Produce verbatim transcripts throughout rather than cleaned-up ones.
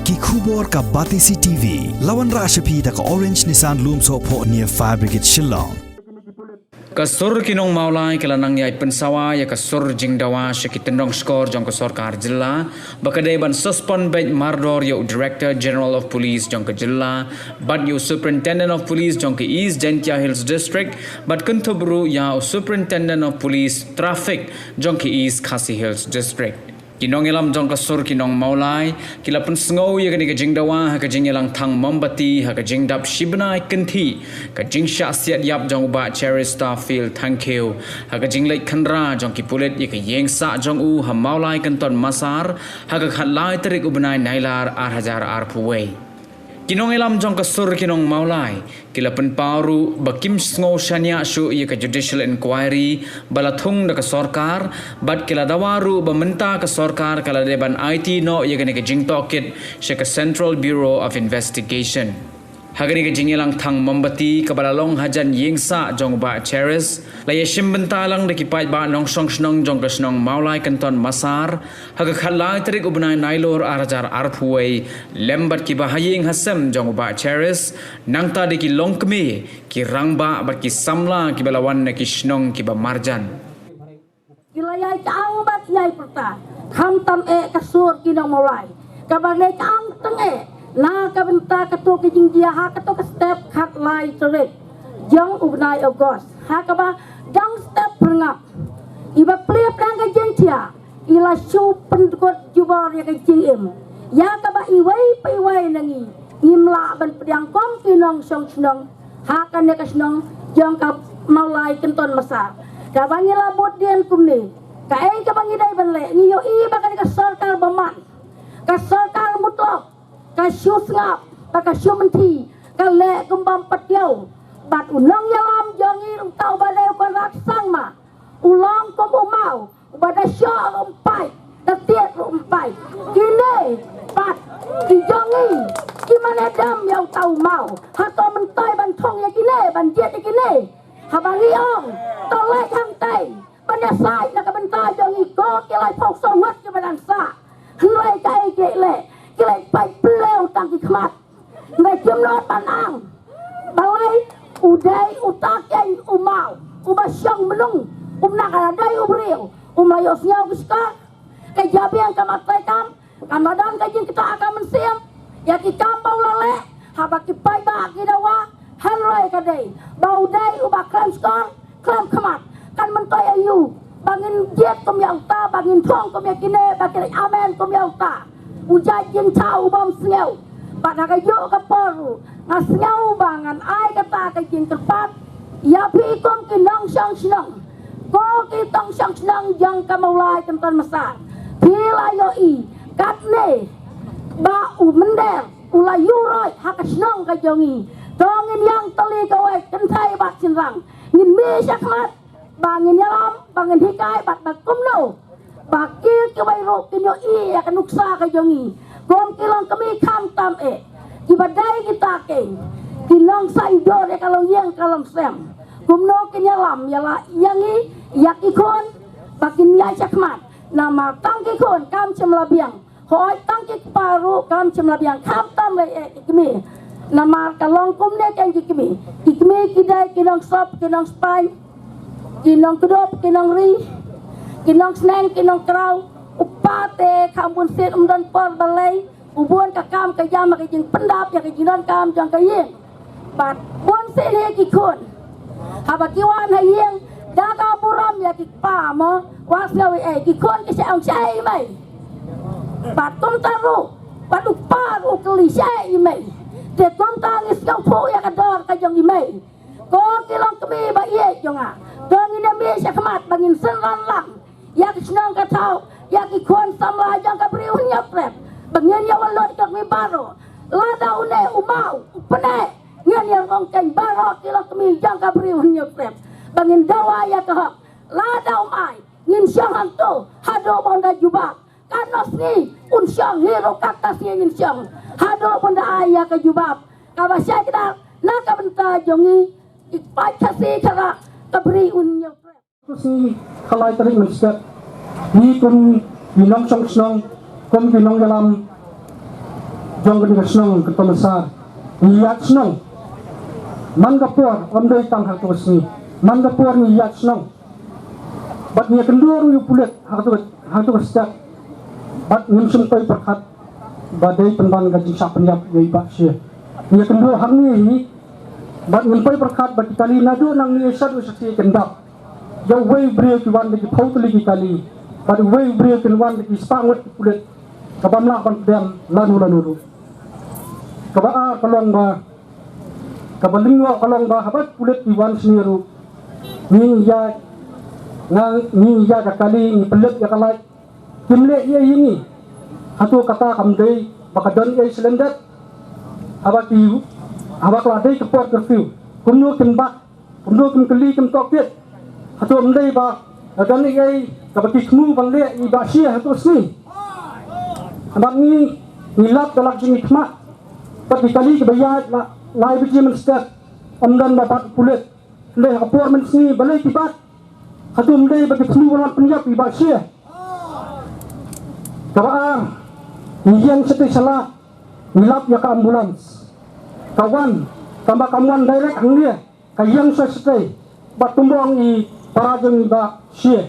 Ki khubor ka Batesi T V. La wanrah sha phi da ka Orange Nissan Lumsohphoh near Fire Brigade Shillong. Ka sur ki nong Mawlai ka la nang ïai pynsawa ïa ka sur jingdawa sha ki tyndong shkor jong ka sorkar jylla ba ka dei ban suspend beit mardor ïa u Director General of Police jong ka jylla bad ïa u Superintendent of Police jong ka East Jaintia Hills District bad kynthup ruh ïa u Superintendent of Police Traffic jong ka East Khasi Hills District. Ki nongïalam jong ka sur ki nong Mawlai ki la pynsngew ïa kane ka jingdawa ha ka jingïalang thang mombati ha ka jingdap shi bnai kynthih ka jingshah siat ïap jong u Bah Cherister Phil Thangkhiew ha ka jingleit khynra jong ki pulit ïa ka ïing sah jong u ha Mawlai Kynton Massar ha ka khatlai tarik u bnai Nailar ar hajar arphew wei. Ki nongïalam jong ka sur ki nong Mawlai ki la pynpaw ruh ba kim sngew shaniah shuh ïa ka judicial inquiry ba la thung da ka sorkar bad ki la dawa ruh ba mynta ka sorkar ka la dei ban aiti noh ïa kane ka jingtohkit sha ka Central Bureau of Investigation. Ha kane ka jingïalang thang mombati kaba la long hajan ïing sah jong u Bah Cherister la ïashim bynta lang da ki paidbah nongshong shnong jong ka shnong Mawlai Kynton Massar ha ka khatlai tarik u bnai Nailur ar hajar arphew wei lem bad kiba ha ïing ha sem jong u Bah Cherister nangta da ki longkmie, ki rangbah bad ki samla kiba la wan na ki shnong kiba marjan. Ki la ïai ka ang bad ïai pyrta khamtam eh ka sur ki nong Mawlai kaba la ka ang tang eh na ka bynta kato ka jingjia ha kato ka step khatlai tarik jong u bnai August ha kaba dang step pyrngap iba plie pdang ka jingthia i la shu pyndkut jubor ïa ka jingim ïa kaba iwei pa iwei na ngi ngim lah ban pdiang kum ki nongshong shnong ha kane ka shnong jong ka Mawlai Kynton Massar kaba ngi la bud dien kumne. Kaei kaba ngi dei ban leh ngi ïohi ba kane ka sorkar ba man ka sorkar mutlop ka shu sngap ba ka shu mynthi ka leh kum bym pat ïoh bad u nongïalam jong ngi u tau ba dei u Conrad Sangma u long kum u maw uba da shoh ruh um pait da tied ruh um pait. Kine pat ki jong ngi ki mane dam ïa uta u maw hato myntoi ban thong ïa kine ban jied ïa kine. Haba ngi ong to leit hangtai ban ïasaid na ka bynta jong ngi ko ki laiphew saw ngut kiba dang sah. Hynrei kaei ki leh ki leit pait pyllew tang ki khmat. Ngi kim nud ban ang balei u dei uta keiñ u maw uba shong bnung um nang ka dei u briew um la ïohsngew ki shkor. Ka jabieng ka mat treikam ka madan ka jingktah ka mynsiem ïa ki kam ba u la leh haba ki paidbah ki dawa. Hynrei ka dei ba u dei uba khlem shkor khlem khmat kan myntoi aïu ba ngin jied kum ïa uta ba ngin thong kum ïa kine ba ki leit amen kum ïa uta u jait jingthaw u bym sngew. Bad ha kajuh ka por ruh nga sngew ba ngan ai kata ka jingkyrpad ïa phi kum ki nongshong shnong ko ki nongshong shnong jong ka Mawlai Kynton Massar. Phi la ïohi katne ba u mynder u la ïuh roit ha ka shnong ka jong ngi. To ngin ïang tylli kawei kynthei bad shynrang ngin mih shakhmat ba ngin ïalam ba ngin hikai bad ba kumno ba ki kiwei ruh kin ïohi ïa ka nuksa ka jong ngi kum ki longkmie khamtam eh kiba dei kita keiñ ki nongsaiñdur ïa ka longïing ka longsem. Kumno kin ïalam ïa la ïa ngi ïa ki khun ba kin ïaid shakhmat namar tang ki khun kam shym la biang. Hooid tang ki kpa ruh kam shym la biang khamtam lei eh ki kmie. Namar ka long kumne keiñ ki kmie ki kmie ki dei ki nongsop ki nongspaiñ ki nongkdup ki nongri ki nongsneng ki nongkraw. U kpa te kham bun sien um don por balei u bun ka kam ka jam ka jingpyndap ïa ka jingdonkam jong ka ïing. Bad bun sien hi ki khun haba ki wan ha ïing da ka burom ïa ki kpa mo wa sngew ei ki khun ki sha ong sha ei mei. Bad kumta ruh bad u kpa ruh u kylli sha ei mei. Te kumta ngi sngewthuh ïa ka dor ka jong i mei. Ko ki longkmie ba ïeit jong nga to ngin ïa mih shakhmat ba ngin synran lang ïa ka shnong ka thaw ïa ki khun samla jong ka Bri u Hynñiewtrep ba ngin ïa wan lut ïa ka kmie baroh. Lada une u maw u pyneh ngin ïa rong keiñ baroh ki longkmie jong ka Bri u Hynñiewtrep ba ngin dawa ïa ka hok. Lada um ai ngin shong hangto haduh ba un da jubab. Katno sngi un shong hi ruh kata sngi ngin shong haduh ba un da ai ïa ka jubab kaba shai kdar na ka bynta jong ngi ki paid Khasi Khara ka Bri u Hynñiewtrep. Ka sngi ka lai tarik mynstep ngi kum ki nongshong shnong kum ki nongïalam Jong kane ka shnong ka Tomasar, ngi ïaid shnong. Man ka por, ym dei tang ha kato ka sngi, man ka por ngi ïaid shnong. Bad ngi ïakynduh ruh ïa u pulit ha kato ka, ha kato ka step. Bad ngim shym poi pyrkhat ba dei pynban ka jingshah pynïap ïa i Bah Shie. Ngi ïakynduh hangne hi bad ngim poi pyrkhat ba ki kali naduh nangne shaduh shatei kin dap. Ïa uwei u briew ki wan da ki phew tylli ki kali bad uwei u briew kin wan da ki spah ngut ki pulit. Kaba ym lah ban pdiang lano lano ruh. Kaba ar ka long ba, kaba lyngngoh ka long ba haba ki pulit ki wan shane ruh, ngi ïaid, nga, ngi ïaid ka kali, ngi pynlip ïa ka light. Kim leh ei ei ïa ngi. Hato kata kam dei ba ka don ei ei shlem dep? Haba ki, haba ka la dei ka por curfew, kumno kim bat? Kumno kim kylli, kim tohkit? Hato ym dei ba ka don ei ei kaba ki thmu ban leh ïa i Bah Shie ha kato ka sngi? Haba ngi, ngi lap da la ka jingkhmat. Bad ki kali kiba ïaid la lai baje mynstep, ym don ba bat u pulit. Hynrei ha ka por mynsngi balei ki bat? Hato ym dei ba ki thmu ban wan pynïap ïa i Bah Shie? Kaba ar, ngi ïeng shatei shalad, ngi lap ïa ka ambulance. Ka wan, tangba kam wan direct hangne, ka ïeng sha shatei, bad kumba ong i para jong i Bah Shie,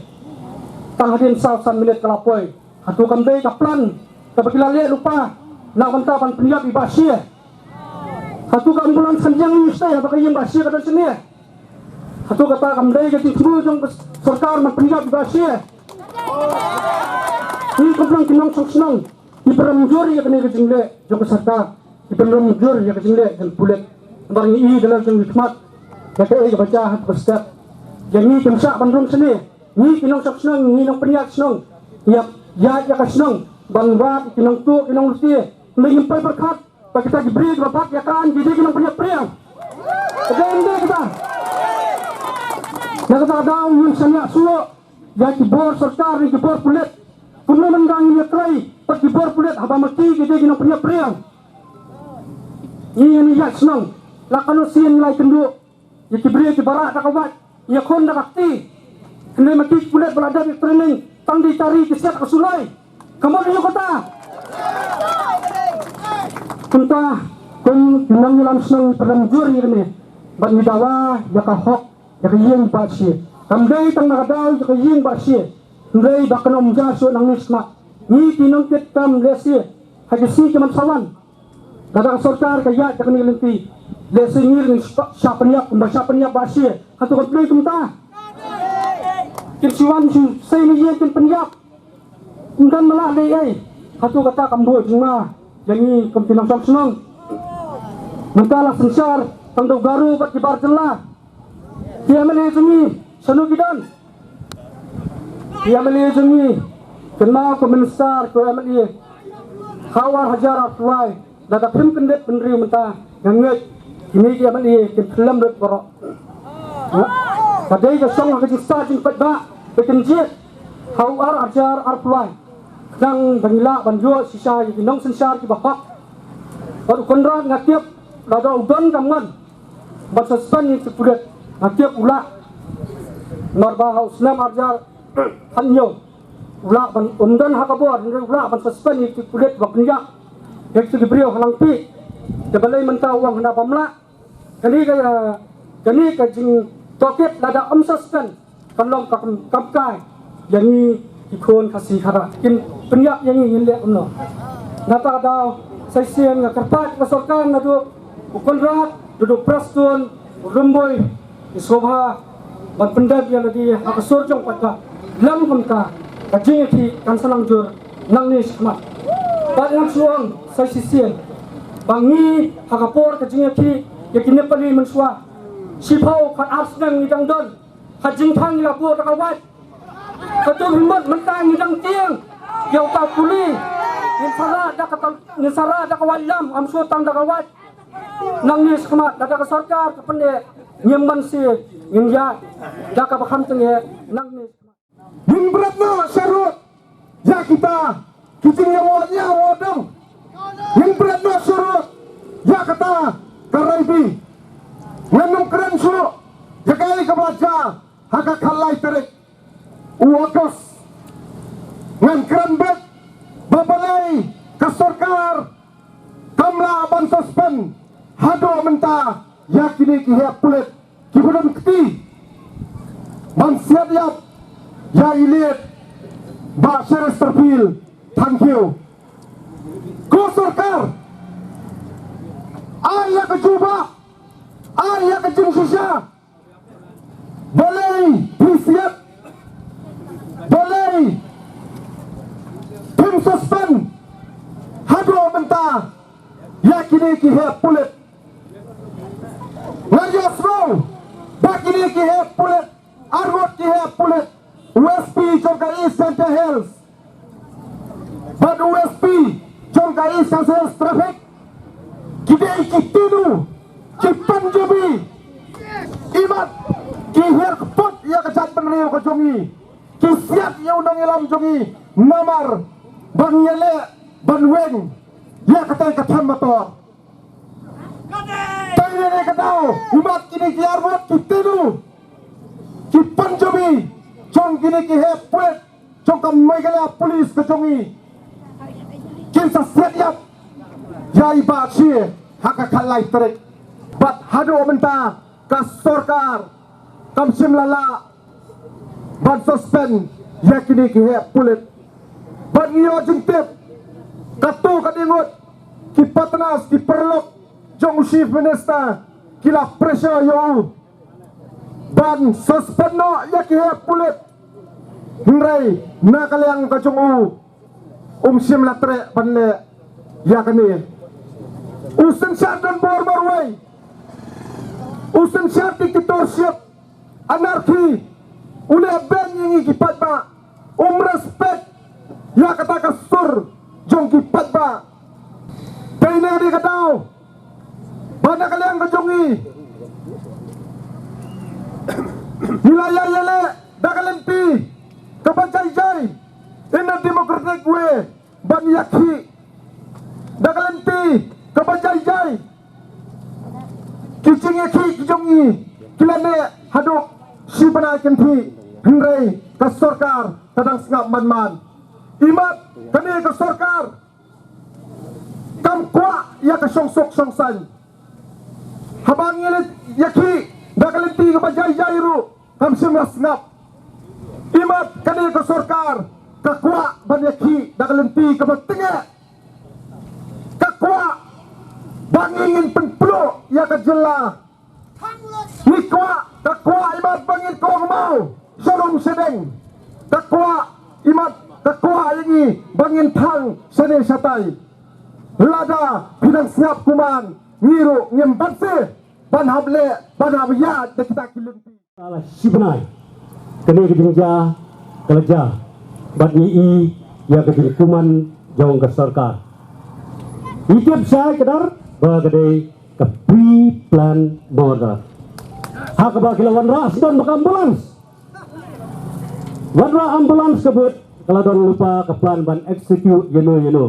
tang hadien saw san minit ka la poi. Hato kam dei ka plan kaba ki la leh lypa na ka bynta ban pynïap i Bah Shie? Hato ka ambulance kan ïeng shatei haba ka ïing Bah Shie ka don shane? Hato kata kam dei ka jingthmu jong ka sorkar ban pynïap i Bah Shie? Ngi kum ki nongshong shnong, ngi pynrem jur ïa kane ka jingleh jong ka sorkar, ngi pynrem jur ïa ka jingleh jong ki pulit. Namar ngi i da la jong ngi khmat ïa kaei kaba jia ha ka step. Ïa ngi kim shah ban rung shane. Ngi ki nongshong shnong, ngi nongpynïaid shnong, ïa, ïa, ïa ka shnong ban wad ki nongtuh ki nonglute. Ngi ngim poi pyrkhat ba kita ki briew kiba bat ïa ka aiñ ki dei ki nongpynïap pyrshah. Ka dei ym dei kata. Na kata ka daw ngin shaniah shuh ïa ki bor sorkar ne ki bor pulit. Kumno mynta ngin ïatrei bad ki bor pulit haba ma ki ki dei ki nongpynïap pyrshah? Ngi, ngi ïaid shnong, la katno sien ngi la ïakynduh ïa ki briew kiba rah da ka wait, ïakhun da ka kti. Hynrei ma ki pulit ba la dep ïa training tang da i tari ki siat ka suloi. Ka mut aïu kata? Kumta, kum ki nongïalam shnong ngi pynrem jur ïa kane bad ngi dawa ïa ka hok, ïa ka ïing Bah Shie. Kam dei tang na ka daw ïa ka ïing Bah Shie, hynrei ba kan ym jia shuh nangne shakhmat. Ngi ki nongkitkam lehse ha ki sngi ki man sa wan, lada ka sorkar ka ïaid da kane ka lynti, lehse ngi ruh ngin shah, shah pynïap kumba shah pynïap Bah Shie. Hato kan pynlong kumta? Kin shu wan shu sei na ïing kin pynïap. Ym don ba lah leh ei ei. Hato kata kam buh jingma ïa ngi kum ki nongshong shnong? Mynta la synshar tang da u Garo bad ki bar jylla. Ki M L A jong ngi shano ki don? Ki M L A jong ngi, kynmaw ko Minister, ko M L A, ha u ar hajar arphew lai, lada phim kyndit bynriew mynta, nga ngeit kine ki M L A kin khlem lut baroh. Ka dei ka shong ha ka jingstad jingpaidbah ba kin jied ha u ar hajar arphew lai. Khnang ba ngin lah ban ïoh shisha ïa ki nongsynshar kiba hok. Bad u Conrad nga tip lada u don ka mon ban suspend ïa ki pulit, nga tip u lah. Namar ba ha u snem ar hajar hynñiew u lah ban, um don ha ka bor, hynrei u lah ban suspend ïa ki pulit ba pynïap ïa ki briew ha Langpih. Te balei mynta u ong hana bym lah? Kane ka, kane ka jingtohkit lada ym suspend kan long ka kam, kam kai ïa ngi ki khun Khasi Khara, kin pynïap ïa ngi, ngin leh kumno? Nangta ka daw sa shisien nga kyrpad ka sorkar naduh u Conrad, naduh u Prestone, u Rymbui, i sngewbha ban pyndep ïa lade ha ka sur jong paidbah. Lem kumta ka jingïakhih kan sa nang jur nangne shakhmat. Bad ngan shu ong sa shisien ba ngi ha ka por ka jingïakhih ïa ki Nepali mynshuwa, shiphew khatar snem ngi dang don. Ha jingthang ngi la buh da ka wait. Hato phi mut mynta ngi dang tieng ïa uta u puli? Ngin sa rah da ka, ngin sa rah da ka wait lam, ym shu tang da ka wait. Nangne shakhmat lada ka sorkar ka pyneh, ngim banse, ngin ïaid da kaba kham tyngeh nangne shakhmat. Ngin bret noh shuh ruh ïa kita ki jingïawoh ïawoh dong. Ngin bret noh shuh ruh ïa kata ka raibi. Ngin ym kren shuh ïa kaei kaba la jia ha ka khatlai tarik u August. Ngan kren beit ba balei ka sorkar Suspend haduh mynta ïa kine ki heh pulit kiba don kti ban siat ïap ïa i leit Bah Cheresterfield Thangkhiew. Ko sorkar, ai ïa ka jubab, ai ïa ka jingshisha. Balei phi siat? Balei phim suspend haduh mynta ïa kine ki heh pulit? Nga ïohsngew ba kine ki heh pulit, arngut ki heh pulit, u S P jong ka East Jaintia Hills bad u S P jong ka East Khasi Hills Traffic, ki dei ki tinu, ki Punjabi. Imat ki hiar kput ïa ka jaitbynriew ka jong ngi, ki siat ïa u nongïalam jong ngi namar ban ïaleh ban weng ïa kata ka tham motor. Tang ïa kata, imat kine ki arngut ki tinu, ki Punjabi jong kine ki heh pulit jong ka Meghalaya Police ka jong ngi kin sa siat ïap ïa i Bah Che ha ka khatlai tarik. Bad haduh mynta ka sorkar kam shym la lah ban suspend ïa kine ki heh pulit. Bad ngi ïoh jingtip, katto katne ngut ki partners, ki paralok jong u Chief Minister ki la pressure ïa u ban suspend noh ïa ki heh pulit. Hynrei na ka liang ka jong u, um shym la treh ban leh ïa kane. U synshar don bor marwei, u synshar dictatorship, anarchy, u leh beiñ ïa ngi ki paidbah, um respect ïa kata ka sur jong ki paidbah. Te na kane ka daw, ba na ka liang ka jong ngi, ngi la ïa ïaleh da ka lynti kaba jai jai, in a democratic way, ban ïakhih da ka lynti kaba jai jai. Ki jingïakhih ki jong ngi ki la neh haduh shi bnai kynthih, hynrei ka sorkar ka dang sngap man man. Imat kane ka sorkar kam kwah ïa ka shongsuk shongsaiñ. Haba ngi la ïakhih da ka lynti kaba jai jai ruh, kam shym la sngap. Imat kane ka sorkar ka kwah ban ïakhih da ka lynti kaba tyngeh. Ka kwah ba ngi ngin pynpluh ïa ka jylla. Ngi kwah, ka kwah imat ba ngin kohnguh maw sha lum sha ding. Ka kwah imat, ka kwah ïa ngi ba ngin thang shane shatai. Lada phi dang sngap kumne, ngi ruh ngim banse ban hap leh, ban hap ïaid da kita ki lynti. Ka la shi bnai kane ka jingjia ka la jia bad ngi i ïa ka jingkuman jong ka sorkar. Ngi tip shai kdar ba ka dei ka pre-plan murder ha kaba ki la wanrah sdang ba ka ambulance. Wanrah ambulance ka bud ka la don lypa ka plan ban execute ïano ïano.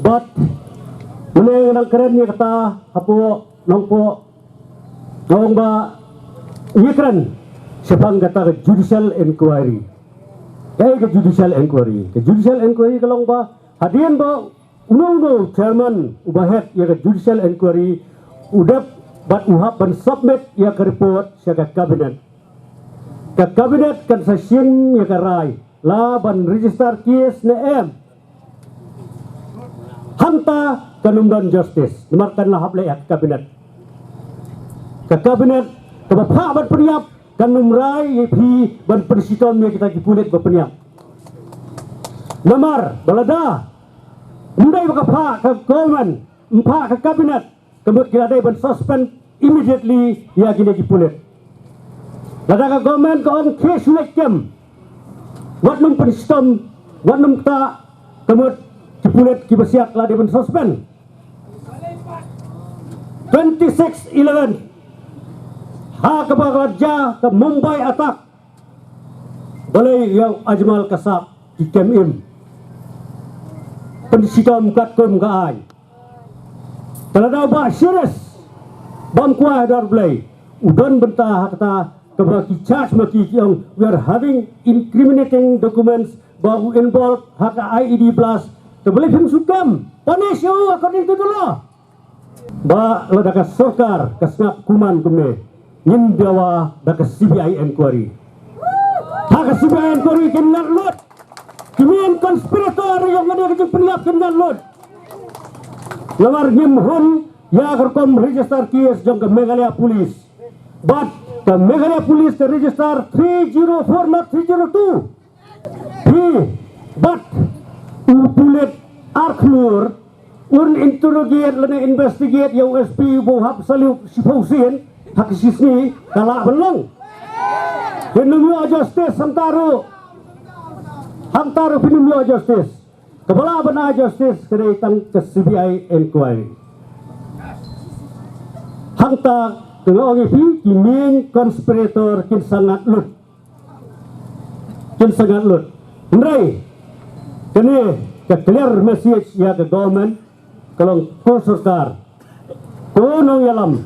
Bad mynne nga nang kren ïa kata hapoh Nongpoh, ka ong ba ngi kren shaphang kata ka judicial inquiry. Kaei ka judicial inquiry? Ka judicial inquiry ka long ba hadien ba uno uno chairman uba head ïa ka judicial inquiry u dep bad u hap ban submit ïa ka report sha ka cabinet. Ka cabinet kan sa shim ïa ka rai la ban register case ne em. Hangta kan ym don justice namar kan la hap leh ïa ka cabinet. Ka cabinet kaba phah ban pynïap kan ym rai ïa phi ban pynshitom ïa kita ki pulit ba pynïap. Namar ba lada ym dei ba ka phah ka government, ym phah ka cabinet, ka mut ki la dei ban suspend immediately ïa kine ki pulit. Lada ka government ka ong case leh kem, wat nym pynshitom, wat nym ktah, ka mut ki pulit kiba siat la dei ban suspend. Twenty six eleven ha kaba ka la jia ka Mumbai attack, balei ïa u Ajmal Kasab ki kem im? Pynshitom katkum ka aiñ. Te lada u Bah Cheresterfield bam kwai ha dor Blei, u don bynta ha kata kaba ki charge ma ki, ki ong we are having incriminating documents ba u involve ha ka I E D blast Te balei phim sngewkam punish ïa u according to the law? Ba lada ka sorkar ka sngap kumne kumne, ngin dawa da ka C B I inquiry. Ha ka C B I inquiry kin ngat lut. Ki main conspirator ïa kane ka jingpynïap kin ngat lut. Namar ngim hun ïa ka rukom register case jong ka Meghalaya Police. Bad ka Meghalaya Police ka register three zero four, not three zero two. Phi, bad u pulit ar khlur un interrogate lane investigate ïa u S P uba hap salute shiphew sien ha ka shi sngi, ka lah ban long. Phin ym ïoh justice hangta ruh. Hangta ruh phin ym ïoh justice. Kaba lah ban ai justice ka dei tang ka C B I inquiry. Hangta ka nga ong ïa phi, ki main conspirator kin sa ngat lut. Kin sa ngat lut. Hynrei kane ka clear message ïa ka government, ka long ko sorkar, ko nongïalam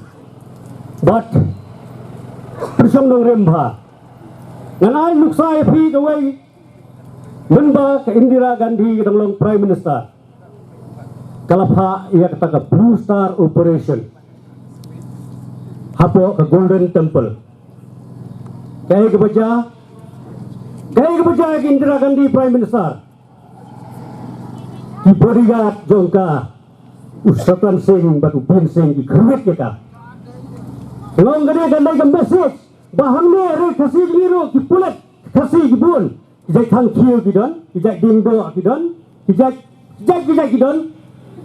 bad pyrshang nongrim bha. Ngan ai nuksa ïa phi kawei, mynba ka Indira Gandhi ka dang long Prime Minister, ka la phah ïa kata ka Blue Star Operation hapoh ka Golden Temple. Kaei kaba jia, kaei kaba jia ïa ka Indira Gandhi Prime Minister? Ki bodyguard jong ka, u Satwan Singh bad u Bean Singh, ki kyrwit ïa ka. Long kane ka dei ka message ba hangne ha ri Khasi jong ngi ruh ki pulit Khasi ki bun, ki jait Thangkhiew ki don, ki jait Diengdoh ki don, ki jait, ki jait, ki jait ki don.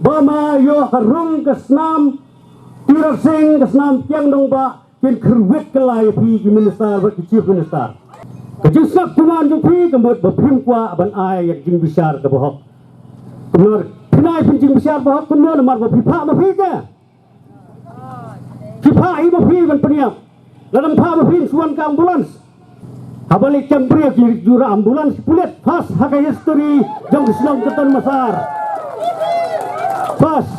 Ba ma ïoh ka rung ka snam, Tirot Sing, ka snam Kiang Nangbah, kin kyrwit kylla ïa phi ki minister bad ki chief minister. Ka jingsngap kumne jong phi ka mut ba phim kwah ban ai ïa ka jingbishar kaba hok. Kumno phin ai phi jingbishar ba hok kumno, namar ba phi phah ma phi ka, phi phah hi ma phi ban pynïap. Lada ym phah ma phi, shu wan ka ambulance. Haba leit kem briew ki ju rah ambulance, pulit first ha ka history jong ka shnong Kynton Massar. First.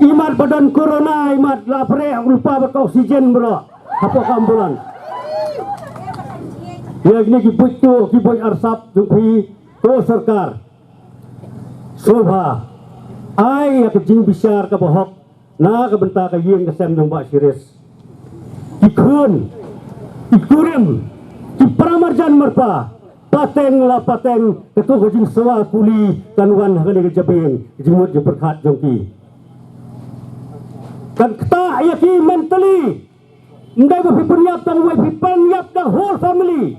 Imat ba don corona, imat la pyrshah lypa bad ka oxygen baroh hapoh ka ambulance. Ïa kine ki buit tuh, ki buit arsap jong phi, to sorkar, sngewbha ai ïa ka jingbishar kaba hok na ka bynta ka ïing ka sem jong Bah Shiris. Ki khun, ki kurim, ki para marjan marpa, pateng la pateng, kato ka jingsawa puli kan wan ha kane ka jabieng, ka jingmut jingpyrkhat jong ki. Kan ktah ïa ki mentally. Ym dei ba phi pynïap tang uwei, phi pynïap the whole family.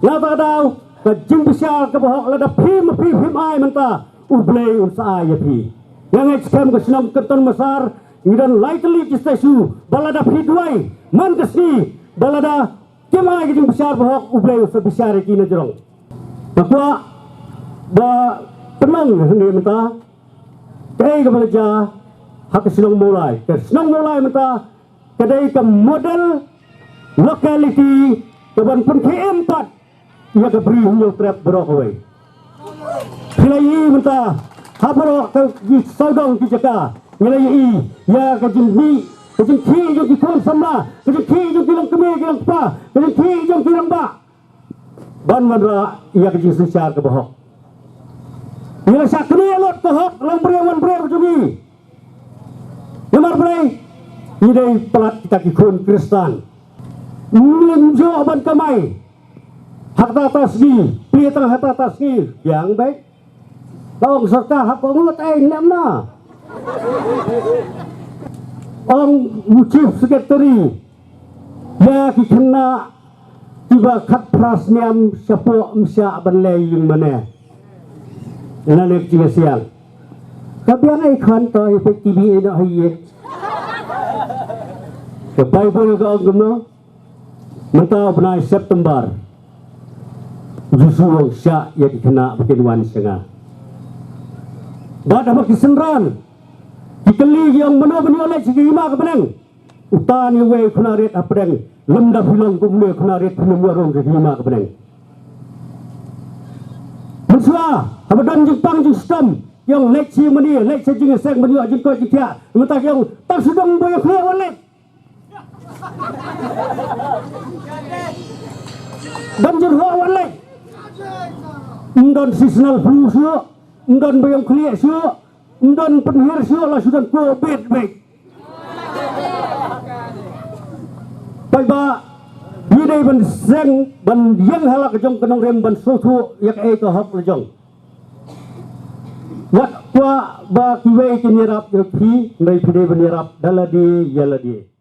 Na kata ka daw, ka jingbishar kaba hok lada phi ma phi phim ai mynta, U Blei un sa ai ïa phi. Nga ngeit skhem ka shnong Kynton Massar ngi don lai tylli ki statue, ba lada phi duwai man ka sngi, ba lada kim ai ka jingbishar ba hok, U Blei un sa bishar ïa ki na jrong. Nga kwah ba pynlong hangne mynta kaei kaba la jia ha ka shnong Mawlai. Ka shnong Mawlai mynta ka dei ka model locality kaban pynkhie im pat ïa ka Bri Hynñiewtrep baroh kawei. Phi la ïohi mynta ha baroh ki sawdong ki jaka, ngi la ïohi ïa ka jingmih, ka jingkhie jong ki khun samla, ka jingkhie jong ki longkmie ki longkpa, ka jingkhie jong ki rangbah ban wanrah ïa ka jingsynshar kaba hok. Ngi la shah knieh lut ka hok long briew man briew jong ngi. Namar balei? Ngi dei palat kita ki khun Khristan. Ngim ïoh ban kamai ha kata ka sngi, plie tang ha kata ka sngi, biang beit. La ong sorkar, hap ong lut ei, ne em na. Ong u chief secretary, ïa ki khynnah kiba khatphra snem shapoh ym shah ban leh ïing mane. Ngan leh jingsiang. Ka biang ei khun to ïa peit T V ïa noh ha ïing. Ka Baibl ka ong kumno? Mynta u bnai September, u Jisu u ong shah ïa ki khynnah ba kin wan sha nga. Bad haba ki synran ki kylli ki ong mano ban ïoh leit sha ka hima ka bneng. Uta u ong uwei u khynnah rit hapdeng, lymda phi long kum une u khynnah rit phin ym ïoh rung sha ka hima ka bneng. Mynshuwa haba don jingpang jingshitom, ki ong leit sha ïingmane, leit sha jingïaseng ban ïoh jingkoit jingkhiah. Mynta ki ong tang shu dang boi ïa khlieh wan leit. Dang jyrhoh wan leit. Ym don seasonal flu shuh, ym don ba ïong khlieh shuh, ym don pynhiar shuh, la shu don covid beit. Paidbah, ngi dei ban seng ban ïeng ha la ka jong ka nongrim ban sngewthuh ïa kaei ka hok la jong. Wat kwah ba kiwei kin ïarap ïa phi, hynrei phi dei ban ïarap da lade ïa lade.